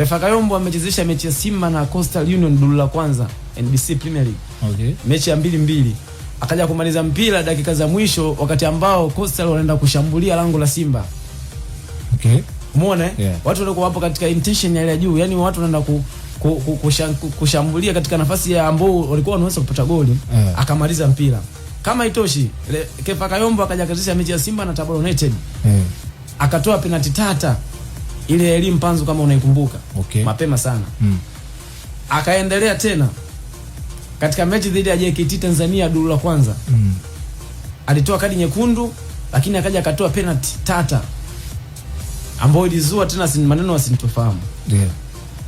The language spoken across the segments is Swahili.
Refa Kayombo amechezesha mechi ya Simba na Coastal Union duru la kwanza NBC Premier League. Mechi ya 2-2. Akaja kumaliza mpira dakika za mwisho wakati ambao Coastal wanaenda kushambulia lango la Simba. Umeona eh? Yeah. Watu walikuwa wapo katika intention ya juu, yani watu wanaenda kushambulia katika nafasi ya ambao walikuwa wanaweza kupata goli. Akamaliza mpira. Kama itoshi, Kefa Kayombo akaja akachezesha mechi ya Simba na Tabora United. Akatoa penalti tata ile elimu Panzu kama unaikumbuka. Mapema sana. Akaendelea tena katika mechi dhidi ya JKT Tanzania duru la kwanza. Alitoa kadi nyekundu lakini akaja akatoa penalti tata ambayo ilizua tena maneno asintofahamu.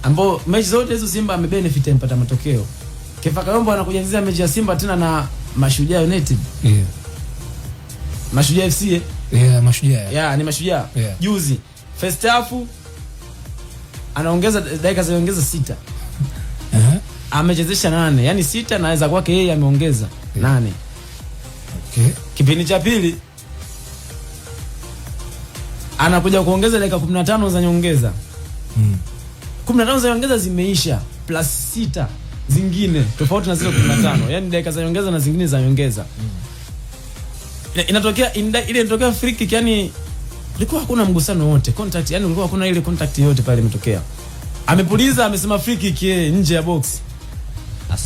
Ambao mechi zote hizo Simba amebenefit, amepata matokeo. Kefa Kayombo anakuja mechi ya Simba tena na Mashujaa United. Mashujaa FC eh? Yeah, Mashujaa. Yeah, ni Mashujaa. Juzi first half anaongeza dakika za 6. Amechezesha 8, yani 6 naweza kwake yeye ameongeza 8. Kipindi cha pili anakuja kuongeza dakika 15 za nyongeza. 15 za nyongeza zimeisha plus 6 zingine tofauti na zile 15. Yani dakika za nyongeza na zingine za nyongeza. Inatokea ile inatokea free kick, yani kulikuwa hakuna mgusano wote, contact, yani kulikuwa hakuna ile contact yote pale imetokea. Amepuliza, amesema free kick nje ya box.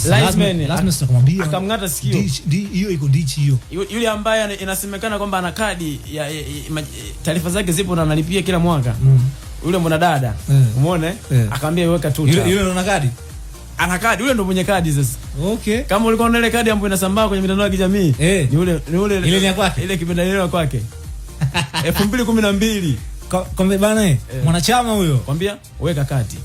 Linesman Lazima sitakwambia. Akamng'ata sikio. Hiyo iko ndichi hiyo. Yule ambaye inasemekana kwamba ana kadi ya taarifa zake zipo na analipia kila mwaka. Yule mwanadada. Umeona? Akamwambia weka tuta. Yule ana kadi? Ana kadi, yule ndo mwenye kadi sasa. Kama ulikuwa una ile kadi ambayo inasambaa kwenye mitandao ya kijamii, ni yule. Ile ni ya kwake? Ile kipendeleo kwake. 2012. Kwa bana mwanachama huyo. Kwambia weka kadi.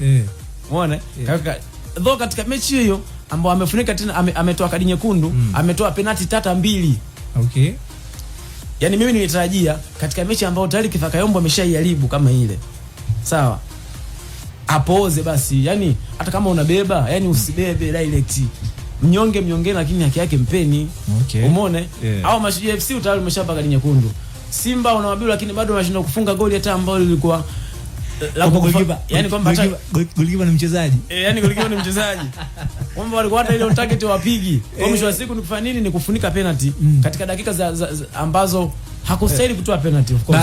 Umeona? Kaweka though katika mechi hiyo ambao amefunika tena ametoa kadi nyekundu, ametoa penalti tata 2. Yaani mimi nilitarajia katika mechi ambayo tayari Kefa Kayombo ameshaiharibu kama ile. Sawa. Apoze basi. Yaani hata kama unabeba, yani usibebe direct. Mnyonge mnyonge, lakini haki yake mpeni. Umeona? Yeah. Au Mashujaa FC tayari umeshapa kadi nyekundu. Simba unawabiru lakini bado unashindwa kufunga goli hata ambalo lilikuwa la Kwamba yani kwamba hata goalkeeper ni mchezaji. Yani goalkeeper ni mchezaji. Kwamba walikuwa hata ile on target wapigi. Kwa mwisho wa siku ni kufanya nini? Ni kufunika penalty katika dakika za ambazo hakustahili kutoa penalty, of course.